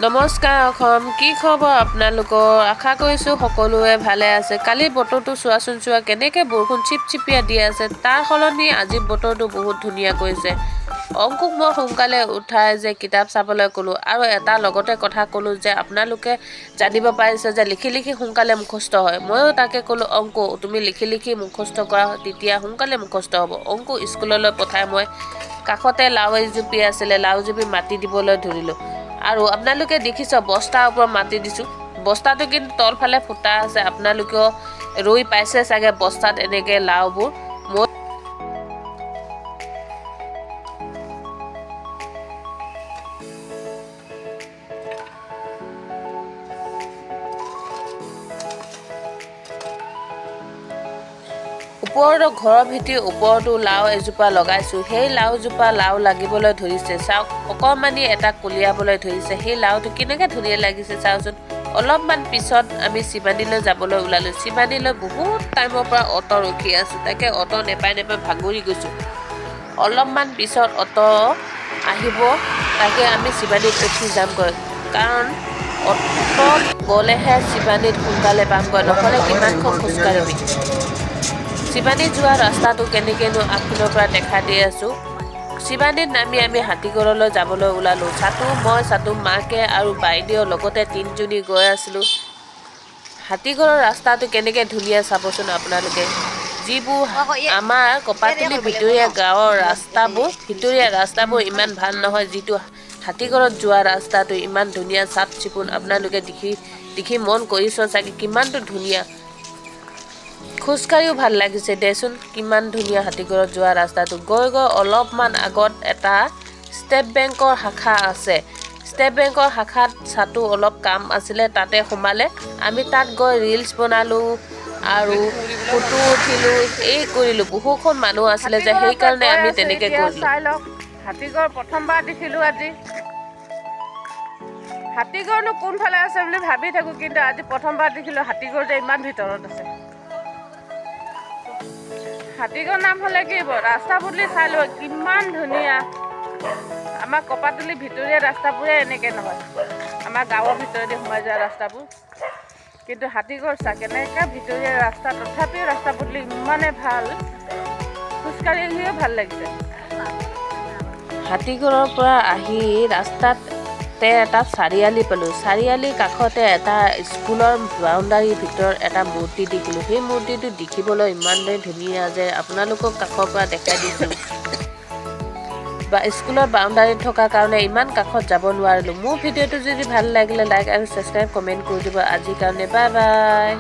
নমস্কাৰ অসম, কি খবৰ আপোনালোকৰ? আশা কৰিছোঁ সকলোৱে ভালে আছে। কালি বতৰটো চোৱাচোন চোৱা, কেনেকৈ বৰষুণ চিপচিপীয়া দি আছে। তাৰ সলনি আজি বতৰটো বহুত ধুনীয়া কৰিছে। অংকুক মই সোনকালে উঠাই যে কিতাপ চাবলৈ ক'লোঁ আৰু এটা লগতে কথা ক'লোঁ যে আপোনালোকে জানিব পাৰিছে যে লিখি লিখি সোনকালে মুখস্থ হয়। ময়ো তাকে ক'লোঁ, অংকু, তুমি লিখি লিখি মুখস্থ কৰা, তেতিয়া সোনকালে মুখস্থ হ'ব। অংকু স্কুললৈ পঠাই মই কাষতে লাও এজুপি আছিলে, লাওজুপি মাটি দিবলৈ ধৰিলোঁ। আৰু আপোনালোকে দেখিছে, বস্তাৰ ওপৰত মাটি দিছোঁ। বস্তাটো কিন্তু তলফালে ফুটা আছে। আপোনালোকেও ৰুই পাইছে চাগে বস্তাত এনেকৈ লাওবোৰ। মই ওপৰতো ঘৰৰ ভেটিৰ ওপৰতো লাও এজোপা লগাইছোঁ। সেই লাওজোপা লাও লাগিবলৈ ধৰিছে। চাওক, অকণমানি এটা কলিয়াবলৈ ধৰিছে। সেই লাওটো কেনেকৈ ধুনীয়া লাগিছে চাওকচোন। অলপমান পিছত আমি শিৱানীলৈ যাবলৈ ওলালোঁ। শিৱানীলৈ বহুত টাইমৰ পৰা অ'টো ৰখি আছোঁ, তাকে অ'টো নেপাই নেপাই ভাগৰি গৈছোঁ। অলপমান পিছত অ'টো আহিব, তাকে আমি শিৱানীত উঠি যামগৈ, কাৰণ অ'টোত গ'লেহে শিৱানীত সোনকালে পামগৈ, নহ'লে কিমানখন খোজকাঢ়িবি। শিৱানী যোৱা ৰাস্তাটো কেনেকৈনো আগফালৰ পৰা দেখা দি আছোঁ। শিৱানীত নামি আমি হাতীগড়লৈ যাবলৈ ওলালোঁ। চাতু, মই, চাতু মাকে আৰু বাইদেউৰ লগতে তিনিজনী গৈ আছিলোঁ। হাতীগড়ৰ ৰাস্তাটো কেনেকৈ ধুনীয়া চাবচোন আপোনালোকে। যিবোৰ আমাৰ কপাতলি ভিতৰীয়া গাঁৱৰ ৰাস্তাবোৰ, ভিতৰীয়া ৰাস্তাবোৰ ইমান ভাল নহয়, যিটো হাতীগড়ত যোৱা ৰাস্তাটো ইমান ধুনীয়া চাফ চিকুণ। আপোনালোকে দেখি দেখি মন কৰিছ চাগে কিমানটো ধুনীয়া। খোজকাঢ়িও ভাল লাগিছে দেচোন, কিমান ধুনীয়া হাতীগড়ত যোৱা ৰাস্তাটো। গৈ গৈ অলপমান আগত এটা ষ্টেট বেংকৰ শাখা আছে। ষ্টেট বেংকৰ শাখাত চাটো অলপ কাম আছিলে, তাতে সোমালে। আমি তাত গৈ ৰিলচ বনালোঁ আৰু ফটো উঠিলোঁ, এই কৰিলোঁ। বহুখন মানুহ আছিলে যে, সেইকাৰণে আমি তেনেকৈ কৰিলোঁ। চাই লওক, হাতীগড় প্ৰথমবাৰ দেখিলোঁ আজি। হাতীগড়নো কোনফালে আছে বুলি ভাবি থাকোঁ, কিন্তু আজি প্ৰথমবাৰ দেখিলোঁ হাতীগড় যে ইমান ভিতৰত আছে। হাতীগড় নাম হ'লে কি হ'ব, ৰাস্তা পদূলি চাই লওক কিমান ধুনীয়া। আমাৰ কপাতলি ভিতৰীয়া ৰাস্তাবোৰে এনেকৈ নহয়, আমাৰ গাঁৱৰ ভিতৰেদি সোমাই যোৱা ৰাস্তাবোৰ। কিন্তু হাতীগড় চা, কেনেকুৱা ভিতৰীয়া ৰাস্তা, তথাপিও ৰাস্তা পদূলি ইমানেই ভাল, খোজকাঢ়ি আহিও ভাল লাগিছে। হাতীগড়ৰ পৰা আহি ৰাস্তাতে এটা চাৰিআলি পালোঁ। চাৰিআলিৰ কাষতে এটা স্কুলৰ বাউণ্ডাৰীৰ ভিতৰত এটা মূৰ্তি দেখিলোঁ। সেই মূৰ্তিটো দেখিবলৈ ইমানেই ধুনীয়া যে আপোনালোকক কাষৰ পৰা দেখাই দিছোঁ। বা স্কুলৰ বাউণ্ডাৰীত থকাৰ কাৰণে ইমান কাষত যাব নোৱাৰিলোঁ। মোৰ ভিডিঅ'টো যদি ভাল লাগিলে লাইক আৰু ছাবস্ক্ৰাইব, কমেণ্ট কৰি দিব। আজিৰ কাৰণে বাই বাই।